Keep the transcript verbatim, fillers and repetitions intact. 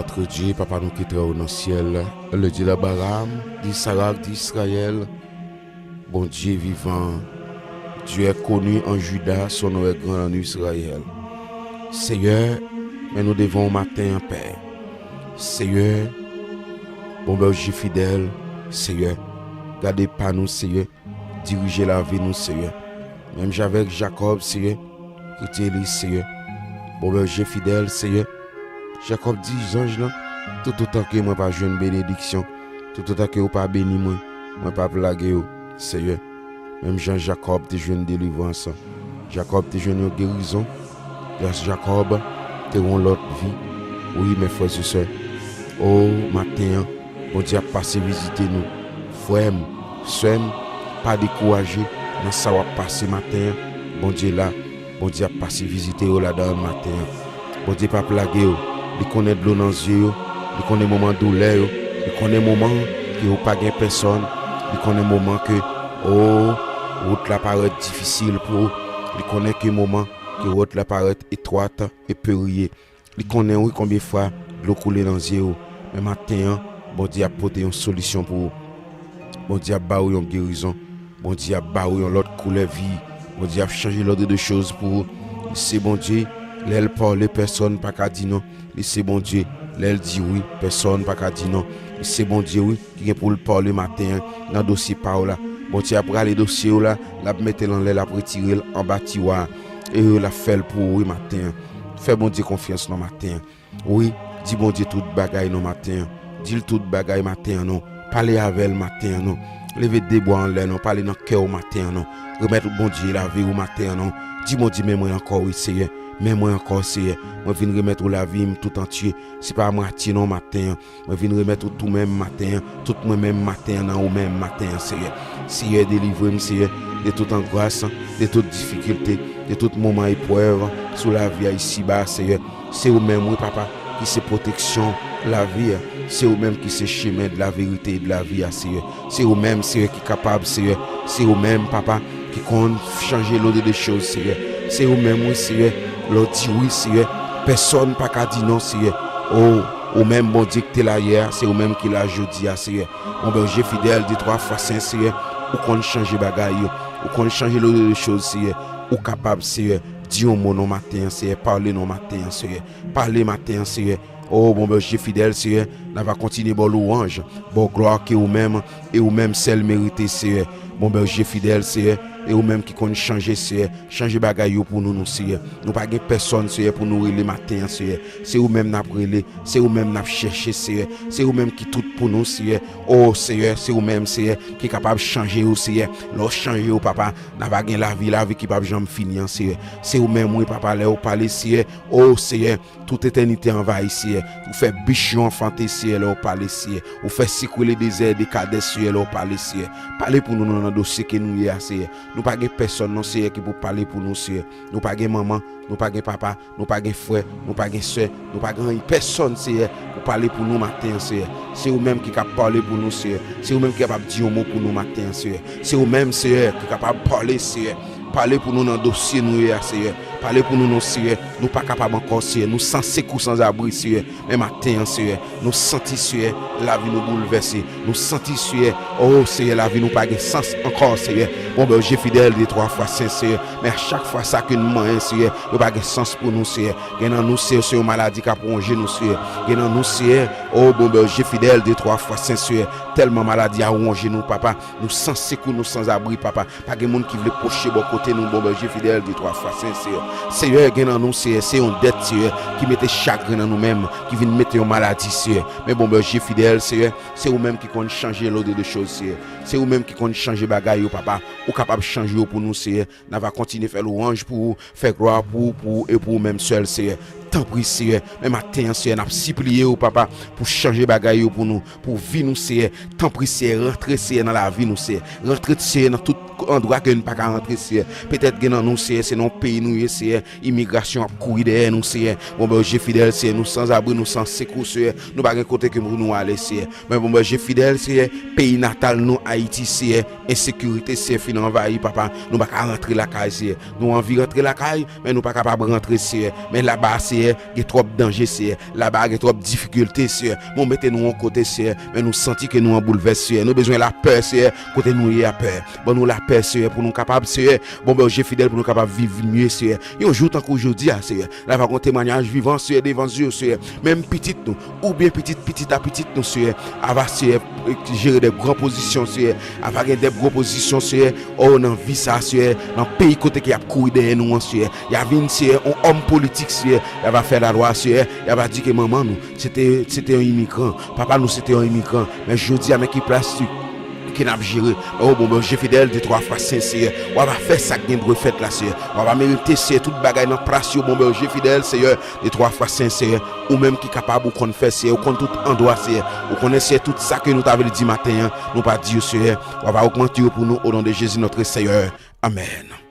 Notre Dieu, Papa nou ki trè wo nan syèl, le Dieu d'Abraham, d'Isaac, d'Israël, Bondye vivan, Dieu est connu en Juda, son nom est grand en Israël. Seyè, men nou devan w maten an, Pè. Seyè, bon bèje fidèl, Seyè, gade pa nou, Seyè, dirije lavi nou, Seyè. Menm jan avèk Jakòb, Seyè, ki te li, Seyè. Bon bèje fidèl, Seyè. Jakòb di zanj lan, toutotan ke mwen pa jwenn benediksyon, toutotan ke ou pa beni mwen, mwen p ap lage w, Seyè. Menm jan Jakòb te jwenn delivrans, Jakòb te jwenn yon gerizon, gras Jakòb te yon lòt vi. Wi, mes frères et sœurs, o, maten an, Bondye ap pase vizite nou. Frè m, sè m, pa dekouraje nan sa w ap pase maten an. Bondye la, Bondye ap pase vizite yo ladan l maten an. Bondye p ap lage yo. Li konnen dlo nan zye yo. Li konnen moman doulè yo. Li konnen moman ke yo pa gen pèsòn. Li konnen moman ke, o, wout la parèt difisil pou ou. Li konnen ke moman ke wout la parèt etwat e periye. Li konnen, wi, konbyen fwa dlo koule nan zye w. Men maten an, Bondye ap pote yon solisyon pou ou. Bondye ap ba ou yon gerizon. Bondye ap ba ou yon lòt koulè vi. Bondye ap chanje l'ordre de choses pou ou. Li se Bondye, lè l pale, pèsòn pa ka di non. Li se Bondye, lè l di wi, pèsòn pa ka di non. Li se Bondye, wi, ki gen pou l pale maten an nan dosye pa w la. Bondye ap rale dosye w la, l ap mete l anlè, l ap retire l anba tiwa a. E l ap fè l pou ou, wi, maten an. Fè Bondye konfyans nan maten an. Wi, di Bondye tout bagay non maten an. Di l tout bagay maten an non. Pale avè l maten an non. Leve de bra anlè non. Pale nan kè w maten an non. Remèt Bondye lavi w maten an non. Di Bondye, men mwen ankò, wi, Seyè. Men mwen ankò, Seyè. Mwen vin remèt ou lavi m tout antye. Se pa mwatye non maten an. Mwen vin remèt ou tou menm maten an, tout mwen menm maten an nan ou menm maten an, Seyè. Seyè, delivre m, Seyè, de tout angwas, de tout difikilte, de tout moman eprèv sou lavi a isiba, Seyè. Se ou menm, wi, papa, ki se pwoteksyon lavi a. Se ou menm ki se chemen de la verite e de la vi a, Seyè. Se ou menm, Seyè, ki kapab, Seyè. Se ou menm, papa, ki konn chanje l'ordre de choses, Seyè. Se ou menm, wi, Seyè. Lè w di wi, Seyè, pèsòn pa ka di non, Seyè. O, ou menm Bondye ki te la yè a, se ou menm ki la jodi a, Seyè. Bon bèje fidèl, de twa fwa sen, Seyè, ou konn chanje bagay yo. Ou konn chanje l'ordre de choses, Seyè. Ou kapab, Seyè. Di yon mo non maten an, Seyè. Pale non maten an, Seyè. Pale maten an, Seyè. O, bon bèje fidèl, Seyè, n ava kontinye ba w lwanj, ba w glwa ke ou menm, e ou menm sèl merite, Seyè. Bon bèje fidèl, Seyè, e ou menm ki konn chanje, Seyè. Chanje bagay yo pou nou, non, Seyè. Nou pa gen pèsòn, Seyè, pou nou rele maten an, Seyè. Se ou menm n ap rele, se ou menm n ap chèche, Seyè. Se ou menm ki tout pou nou, Seyè. O, Seyè, se ou menm, Seyè, ki kapab chanje yo, Seyè. Lè w chanje yo, papa, n ava gen lavi, lavi ki p ap janm fini an, Seyè. Se ou menm, wi, papa, lè w pale, Seyè. O, Seyè, tout etènite anvayi, Seyè. Ou fè bich yo anfante, Seyè, lè w pale, Seyè. Ou fè sekwe ledezè de Kadès, Seyè, lè w pale, Seyè. Pale pou nou nan, nan dosye ke nou ye a, Seyè. Nou pa gen pèsòn, non, Seyè, ki pou pale pou nou, Seyè. Nou pa gen manman, nou pa gen papa, nou pa gen frè, nou pa gen sè, nou pa gen anyen, pèsòn, Seyè, pou pale pou nou maten an, Seyè. Se ou menm ki kab pale pou nou, Seyè. Se ou menm ki kapab di yon mo pou nou maten an, Seyè. Se ou menm, Seyè, ki kapab pale, Seyè. Pale pou nou nan dosye nou ye a, Seyè. Pale pou nou, non, Seyè. Nou pa kapab ankò, Seyè. Nou san sekou, sanzabri, Seyè. Men maten an, Seyè, nou santi, Seyè, lavi nou boulvèse. Nou santi, Seyè, o, Seyè, lavi nou pa gen sans ankò, Seyè. Bon, bèje fidèl, de twa fwa sen, Seyè. Men a chak fwa sa ke nou manyen, Seyè, yo pa gen sans pou nou, Seyè. Gen nan nou, Seyè, se yon maladi k ap wonje nou, Seyè. Gen nan nou, Seyè, o, bon, bèje fidèl, de twa fwa sen, Seyè. Tèlman maladi a wonje nou, papa. Nou san sekou, nou sanzabri, papa. Pa gen moun ki vle pwoche bò kote nou, bon bèje fidèl, de twa fwa sen, Seyè. Seyè, gen nan nou, Seyè, se yon dèt, Seyè, ki mete chagren nan nou menm, ki vin mete yon maladi, Seyè. Men bon bèje fidèl, Seyè, se ou menm ki konn chanje l'ordre de choses, Seyè. Se ou menm ki konn chanje bagay yo, papa. Ou kapab chanje yo pou nou, Seyè. N ava kontinye fè lwanj pou ou, fè glwa pou ou, pou ou e pou ou menm sèl, Seyè. Tanpri, Seyè, men maten an, Seyè, n ap sipliye ou, papa, pou chanje bagay yo pou nou, pou vi nou, Seyè. Tanpri, Seyè, rantre, Seyè, nan lavi nou, Seyè. Rantre, Seyè, nan tout andwa ke n pa ka rantre, Seyè. Petèt gen nan nou, Seyè, se nan yon peyi nou ye, Seyè. Imigrasyon ap kouri dèyè nou, Seyè. Bon, bèje fidèl, Seyè, nou sanzabri, nou san sekou, Seyè. Nou pa gen kote ke pou nou ale, Seyè. Men, bon, bèje fidèl, Seyè, peyi natal nou, Ayiti, Seyè. Ensekirite, Seyè, fin anvayi, papa. Nou pa ka rantre lakay, Seyè. Nou anvi rantre lakay, men nou pa kapab rantre, Seyè. Men laba a, Seyè, gen twòp danje, Seyè. Laba gen twòp difikilte, Seyè. Bon, mete nou yon kote, Seyè. Men nou santi ke nou an boulvès, Seyè. Nou bezwen lapè, Seyè. Kote nou ye a, Pè. Ban nou lapè, Seyè, pou nou kapab, Seyè. Bon, Bondye fidèl, pou nou kapab viv mye, Seyè. Yon jou tankou jodi a, Seyè. Laba gen yon temwayaj vivan, Seyè, devan zye w, Seyè. Menm pitit nou, oubyen pitit, pitit a pitit nou, Seyè. Ava, Seyè, jere de gran pozisyon, Seyè. Ava gen de gwo pozisyon, Seyè. O, nan vi sa, Seyè. Nan peyi kote ke y ap kouri dèyè nou an, Seyè. Y a vin, Seyè, yon òm politik, Seyè. Y ava fè lalwa, Seyè. Y ava di ke manman nou, se te, se te yon imigran. Papa nou, se te yon imigran. Men jodi a, men ki plas li ke n ap jere. O, bon, Bondye fidèl, de twa fwa sen, Seyè. W ava fè sa k gen dwe fèt la, Seyè. W ava merite, Seyè, tout bagay nan plas yo, bon, Bondye fidèl, Seyè. De twa fwa sen, Seyè. Ou menm ki kapab, ou konn fè, Seyè. Ou konn tout andwa, Seyè. Ou konnen, Seyè, tout sa ke nou ta vle di maten an, nou pa di yo, Seyè. W ava ogmante yo pou nou, o non de Jezi, notre Seyè. Amèn.